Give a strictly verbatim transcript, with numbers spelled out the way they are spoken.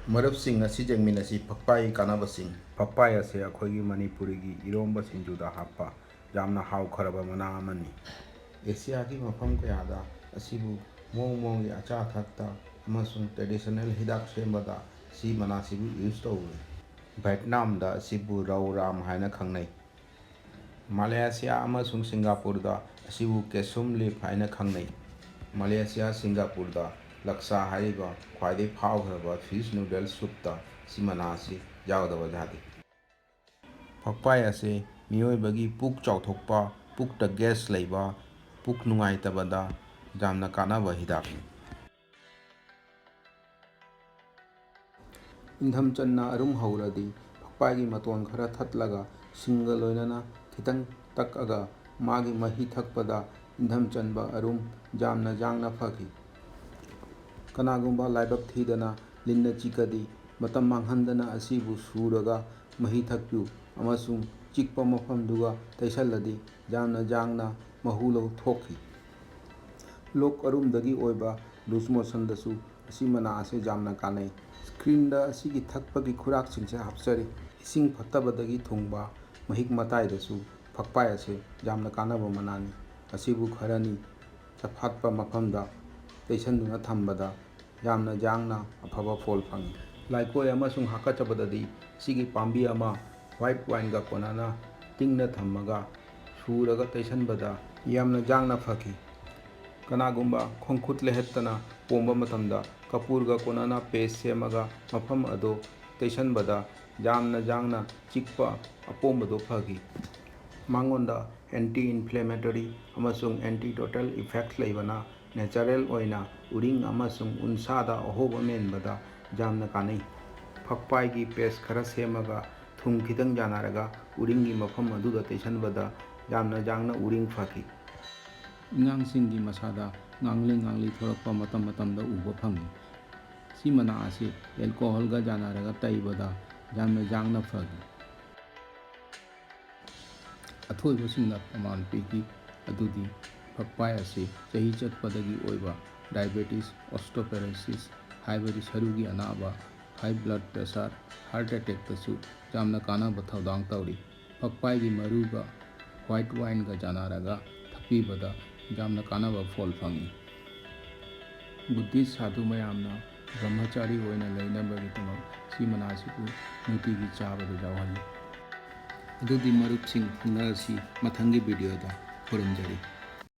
ꯃꯔꯨꯞꯁꯤꯡ, ꯉꯁꯤ ꯌꯦꯡꯃꯤꯟꯅꯁꯤ ꯐꯛꯄꯥꯏꯒꯤ ꯀꯥꯟꯅꯕꯁꯤꯡ꯫ ꯐꯛꯄꯥꯏ ꯑꯁꯤ ꯑꯩꯈꯣꯏꯒꯤ ꯃꯅꯤꯄꯨꯔꯤꯒꯤ ꯏꯔꯣꯝꯕ ꯁꯤꯡꯖꯨꯗ ꯍꯥꯞꯄ ꯌꯥꯝꯅ ꯍꯥꯎꯈ꯭ꯔꯕ ꯃꯅꯥ ꯑꯃꯅꯤ꯫ ꯑꯦꯁꯤꯌꯥꯒꯤ ꯃꯐꯝ ꯀꯌꯥꯗ ꯑꯁꯤꯕꯨ ꯃꯑꯣꯡ ꯃꯑꯣꯡꯒꯤ ꯑꯆꯥ ꯑꯊꯛꯇ ꯑꯃꯁꯨꯡ traditional ꯍꯤꯗꯥꯛ ꯁꯦꯝꯕꯗ ꯁꯤ ꯃꯅꯥꯁꯤꯕꯨ use ꯇꯧꯏ꯫ ꯚꯦꯠꯅꯥꯝꯗ ꯑꯁꯤꯕꯨ ꯔꯧ ꯔꯥꯝ ꯍꯥꯏꯅ ꯈꯪꯅꯩ꯫ ꯃꯂꯦꯁꯤꯌꯥ ꯑꯃꯁꯨꯡ ꯁꯤꯡꯒꯥꯄꯨꯔꯗ ꯑꯁꯤꯕꯨ ꯀꯦꯁꯨꯝ ꯂꯤꯐ ꯍꯥꯏꯅ ꯈꯪꯅꯩ꯫ ꯃꯂꯦꯁꯤꯌꯥ, ꯁꯤꯡꯒꯥꯄꯨꯔꯗ ꯂꯛꯁꯥ ꯍꯥꯏꯔꯤꯕ ꯈ꯭ꯋꯥꯏꯗꯒꯤ ꯐꯥꯎꯈ꯭ꯔꯕ fish noodle soupꯇ ꯁꯤ ꯃꯅꯥ ꯑꯁꯤ ꯌꯥꯎꯗꯕ ꯌꯥꯗꯦ꯫ ꯐꯛꯄꯥꯏ ꯑꯁꯤ ꯃꯤꯑꯣꯏꯕꯒꯤ ꯄꯨꯛ ꯆꯥꯎꯊꯣꯛꯄ, ꯄꯨꯛꯇ gas ꯂꯩꯕ, ꯄꯨꯛ ꯅꯨꯡꯉꯥꯏꯇꯕꯗ ꯌꯥꯝꯅ ꯀꯥꯟꯅꯕ ꯍꯤꯗꯥꯛꯅꯤ꯫ ꯏꯟꯊꯝ ꯆꯟꯅ ꯑꯔꯨꯝ ꯍꯧꯔꯗꯤ ꯐꯛꯄꯥꯏꯒꯤ ꯃꯇꯣꯟ ꯈꯔ ꯊꯠꯂꯒ ꯁꯤꯡꯒ ꯂꯣꯏꯅꯅ ꯈꯤꯇꯪ ꯇꯛꯑꯒ ꯃꯥꯒꯤ ꯃꯍꯤ ꯊꯛꯄꯗ ꯏꯟꯊꯝ ꯆꯟꯕ ꯑꯔꯨꯝ ꯌꯥꯝꯅ ꯌꯥꯡꯅ ꯐꯈꯤ꯫ ꯀꯅꯥꯒꯨꯝꯕ ꯂꯥꯏꯕꯛ ꯊꯤꯗꯅ ꯂꯤꯟꯅ ꯆꯤꯛꯀꯗꯤ ꯃꯇꯝ ꯃꯥꯡꯍꯟꯗꯅ ꯑꯁꯤꯕꯨ ꯁꯨꯔꯒ ꯃꯍꯤ ꯊꯛꯄꯤꯌꯨ ꯑꯃꯁꯨꯡ ꯆꯤꯛꯄ ꯃꯐꯝꯗꯨꯒ ꯇꯩꯁꯜꯂꯗꯤ ꯌꯥꯝꯅ ꯌꯥꯡꯅ ꯃꯍꯨ ꯂꯧꯊꯣꯛꯈꯤ꯫ ꯂꯣꯛ ꯑꯔꯨꯝꯗꯒꯤ ꯑꯣꯏꯕ loose motionꯗꯁꯨ ꯑꯁꯤ ꯃꯅꯥ ꯑꯁꯤ ꯌꯥꯝꯅ ꯀꯥꯟꯅꯩ꯫ Screenꯗ ꯑꯁꯤꯒꯤ ꯊꯛꯄꯒꯤ ꯈꯨꯔꯥꯛꯁꯤꯡꯁꯦ ꯍꯥꯞꯆꯔꯤ꯫ ꯏꯁꯤꯡ ꯐꯠꯇꯕꯗꯒꯤ ꯊꯨꯡꯕ ꯃꯍꯤꯛ ꯃꯇꯥꯏꯗꯁꯨ ꯐꯛꯄꯥꯏ ꯑꯁꯤ ꯌꯥꯝꯅ ꯀꯥꯟꯅꯕ ꯃꯅꯥꯅꯤ꯫ ꯑꯁꯤꯕꯨ ꯈꯔꯅꯤ ꯆꯐꯥꯠꯄ ꯃꯐꯝꯗ ꯇꯩꯁꯟꯗꯨꯅ ꯊꯝꯕꯗ ꯌꯥꯝꯅ ꯌꯥꯡꯅ ꯑꯐꯕ ꯐꯣꯜ ꯐꯪꯏ꯫ ꯂꯥꯏꯀꯣꯏ ꯑꯃꯁꯨꯡ ꯍꯥꯀꯠꯆꯕꯗꯗꯤ ꯁꯤꯒꯤ ꯄꯥꯝꯕꯤ ꯑꯃ white wineꯒ ꯀꯣꯟꯅꯅ ꯇꯤꯡꯅ ꯊꯝꯃꯒ ꯁꯨꯔꯒ ꯇꯩꯁꯟꯕꯗ ꯌꯥꯝꯅ ꯌꯥꯡꯅ ꯐꯈꯤ꯫ ꯀꯅꯥꯒꯨꯝꯕ ꯈꯣꯡꯈꯨꯠ ꯂꯩꯍꯠꯇꯅ ꯄꯣꯝꯕ ꯃꯇꯝꯗ ꯀꯄꯨꯔꯒ ꯀꯣꯟꯅꯅ paste ꯁꯦꯝꯃꯒ ꯃꯐꯝ ꯑꯗꯨ ꯇꯩꯁꯟꯕꯗ ꯌꯥꯝꯅ ꯌꯥꯡꯅ ꯆꯤꯛꯄ ꯑꯄꯣꯝꯕꯗꯨ ꯐꯈꯤ꯫ ꯃꯉꯣꯟꯗ anti inflammatory ꯑꯃꯁꯨꯡ antidotal effect ꯂꯩꯕꯅ natural ꯑꯣꯏꯅ ꯎꯔꯤꯡ ꯑꯃꯁꯨꯡ ꯎꯟꯁꯥꯗ ꯑꯍꯣꯕ ꯃꯦꯟꯕꯗ ꯌꯥꯝꯅ ꯀꯥꯟꯅꯩ꯫ ꯐꯛꯄꯥꯏꯒꯤ paste ꯈꯔ ꯁꯦꯝꯃꯒ ꯊꯨꯝ ꯈꯤꯇꯪ ꯌꯥꯟꯅꯔꯒ ꯎꯔꯤꯡꯒꯤ ꯃꯐꯝ ꯑꯗꯨꯗ ꯇꯩꯁꯟꯕꯗ ꯌꯥꯝꯅ ꯌꯥꯡꯅ ꯎꯔꯤꯡ ꯐꯈꯤ꯫ ꯑꯉꯥꯡꯁꯤꯡꯒꯤ ꯃꯁꯥꯗ ꯉꯥꯡꯂꯤ ꯉꯥꯡꯂꯤ ꯊꯣꯔꯛꯄ ꯃꯇꯝ ꯃꯇꯝꯗ ꯎꯕ ꯐꯪꯏ꯫ ꯁꯤ ꯃꯅꯥ ꯑꯁꯤ alcoholꯒ ꯌꯥꯟꯅꯔꯒ ꯇꯩꯕꯗ ꯌꯥꯝꯅ ꯌꯥꯡꯅ ꯐꯈꯤ꯫ ꯑꯊꯣꯏꯕꯁꯤꯡꯅ ꯄ꯭ꯔꯃꯥꯟ ꯄꯤꯈꯤ, ꯑꯗꯨꯗꯤ ꯐꯛꯄꯥꯏ ꯑꯁꯤ ꯆꯍꯤ ꯆꯠꯄꯗꯒꯤ ꯑꯣꯏꯕ diabetes, osteoporosis ꯍꯥꯏꯕꯗꯤ ꯁꯔꯨꯒꯤ ꯑꯅꯥꯕ, high blood pressure, heart attackꯇꯁꯨ ꯌꯥꯝꯅ ꯀꯥꯟꯅꯕ ꯊꯧꯗꯥꯡ ꯇꯧꯔꯤ꯫ ꯐꯛꯄꯥꯏꯒꯤ ꯃꯔꯨꯒ white wineꯒ ꯆꯥꯟꯅꯔꯒ ꯊꯛꯄꯤꯕꯗ ꯌꯥꯝꯅ ꯀꯥꯟꯅꯕ ꯐꯣꯜ ꯐꯪꯏ꯫ ꯕꯨꯙꯤꯁ ꯁꯥꯙꯨ ꯃꯌꯥꯝꯅ ꯕ꯭ꯔꯍꯃꯆꯥꯔꯤ ꯑꯣꯏꯅ ꯂꯩꯅꯕꯒꯤꯗꯃꯛ ꯁꯤ ꯃꯅꯥꯁꯤꯕꯨ ꯅꯨꯡꯇꯤꯒꯤ ꯆꯥꯕꯗ ꯌꯥꯎꯍꯜꯂꯤ꯫ ꯑꯗꯨꯗꯤ ꯃꯔꯨꯞꯁꯤꯡ, ꯈꯪꯅꯔꯁꯤ ꯃꯊꯪꯒꯤ videoꯗ꯫ ꯈꯨꯔꯨꯝꯖꯔꯤ꯫